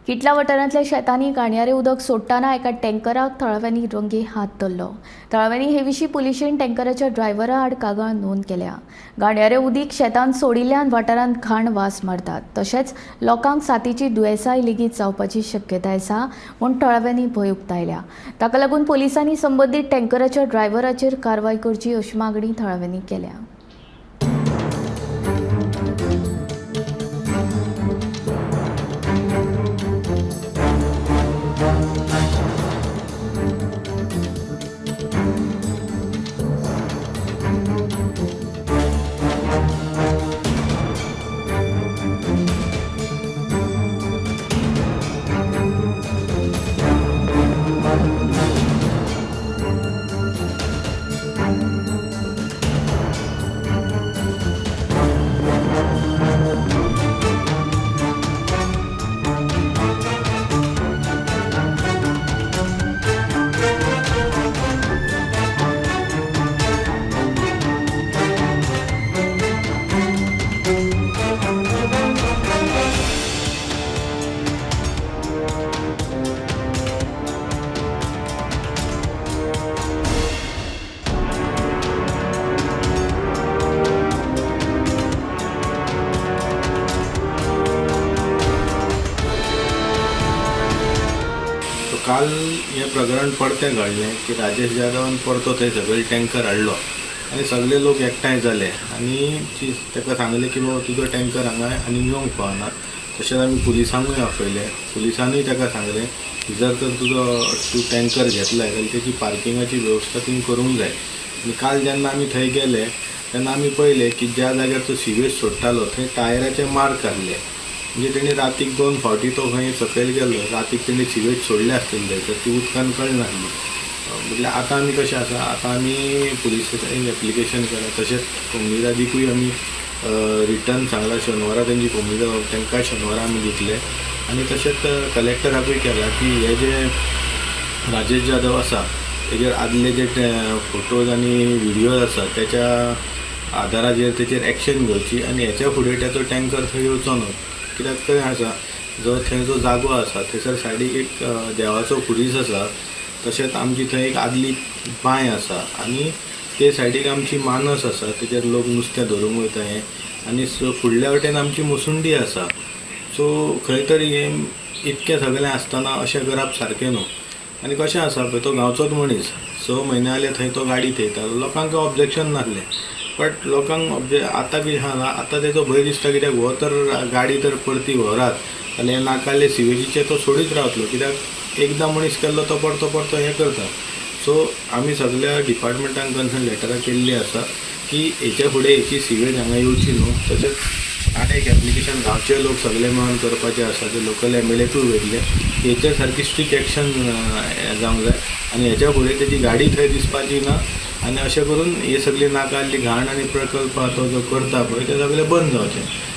किटला वाठारांतल्या शेतांनी घाणयारें उदक सोडटना एका टँकराक थळाव्यांनी रंगे हात धरलो. थळाव्यांनी हे विशीं पुलिशेन टँकराच्या ड्रायव्हरा आड कागाळ नोंद केल्या. घाणयारें उदीक शेतांत सोडिल्ल्यान वाठारांत घाण वास मारतात, तशेंच लोकांक साथीची दुयेंसाय लेगीत जावपाची शक्यताय आसा म्हूण थळाव्यांनी भंय उक्तायल्या. ताका लागून पुलिसांनी संबंदीत टँकराच्या ड्रायव्हराचेर कारवाय करची अशी मागणी थळाव्यांनी केल्या. काल हें प्रकरण परतें घडलें की राजेश जाधवान परतो थंय सगळे टँकर हाडलो आनी सगळे लोक एकठांय जाले आनी ताका सांगलें की बाबा तुजो टँकर हांगा आनी येवंक पावना. तशेंच आमी पुलिसांकूय आपयले. पुलिसांनूय ताका सांगलें की जर तर तुजो तूं टँकर घेतलाय जाल्यार तेची पार्किंगाची वेवस्था तुवें करूंक जाय. आनी काल जेन्ना आमी थंय गेले तेन्ना आमी पळयलें की ज्या जाग्यार तो सिवेज सोडटालो थंय टायराचे मार्क आसले. म्हणजे तेणी रातीक 2 फावटी तो खंय सकयल गेलो, रातीक तेणी सिवेज सोडले आसतली थंयसर, ती उदकान कळनासली. म्हटल्यार आतां आमी कशें आसा, आतां आमी पुलिसांक एप्लिकेशन केलां, तशेंच कोमुनिदादीकूय आमी रिटर्न सांगलां. शेनवारा तेंची कोमुनिदाद, तांकां शेनवारा आमी दितले. आनी तशेंच कलेक्टराकूय केलां की हे जे राजेश जाधव आसा तेजेर आदले जे फोटोज आनी विडियोज आसा त्याच्या आदाराचेर तेचेर एक्शन घेवची आनी हेच्या फुडें तेचो टँकर थंय येवचो न्हू. कित्याक थंय आसा जो थंय जो जागो आसा थंयसर सायडीक एक देवाचो खुरीस आसा, तशेंच आमची थंय एक आदली बांय आसा आनी ते सायडीक आमची मानस आसा, तेचेर लोक नुस्तें धरूंक वयता हें. आनी फुडल्या वटेन आमची मुसुंडी आसा. सो खंय तरी हें इतकें सगळें आसतना अशें करप सारकें न्हू. आनी कशें आसा पळय, तो गांवचोच मनीस, 6 म्हयने जाले थंय तो गाडी थेयतालो, लोकांक ऑब्जेक्शन नासलें. बट लोकांक आतां कितें आसा, आतां तेजो भंय दिसता कित्याक हो तर गाडी तर परती व्हरात जाल्यार हे नाकाले सिवेजीचे तो सोडीत रावतलो. कित्याक एकदां मनीस केल्लो तो परतो परतो हें करता. सो आमी सगल्या डिपार्टमेंटान कन्सर्न लेटरां केल्लीं आसा की हेच्या फुडें हेची सिवेज हांगा येवची न्हू. तशेंच आनी एक एप्लिकेशन गांवचे लोक सगळे मेळून करपाचे आसा, ते लोकल एमएलएकूय वयतले की हेचेर सारकी स्ट्रिक्ट एक्शन जावंक जाय आनी हेच्या फुडें तेजी गाडी थंय दिसपाची ना. आनी अशें करून हे सगळी नाकाल्ली घाण आनी प्रकल्प तो जो करता पळय ते सगळे बंद जावचे.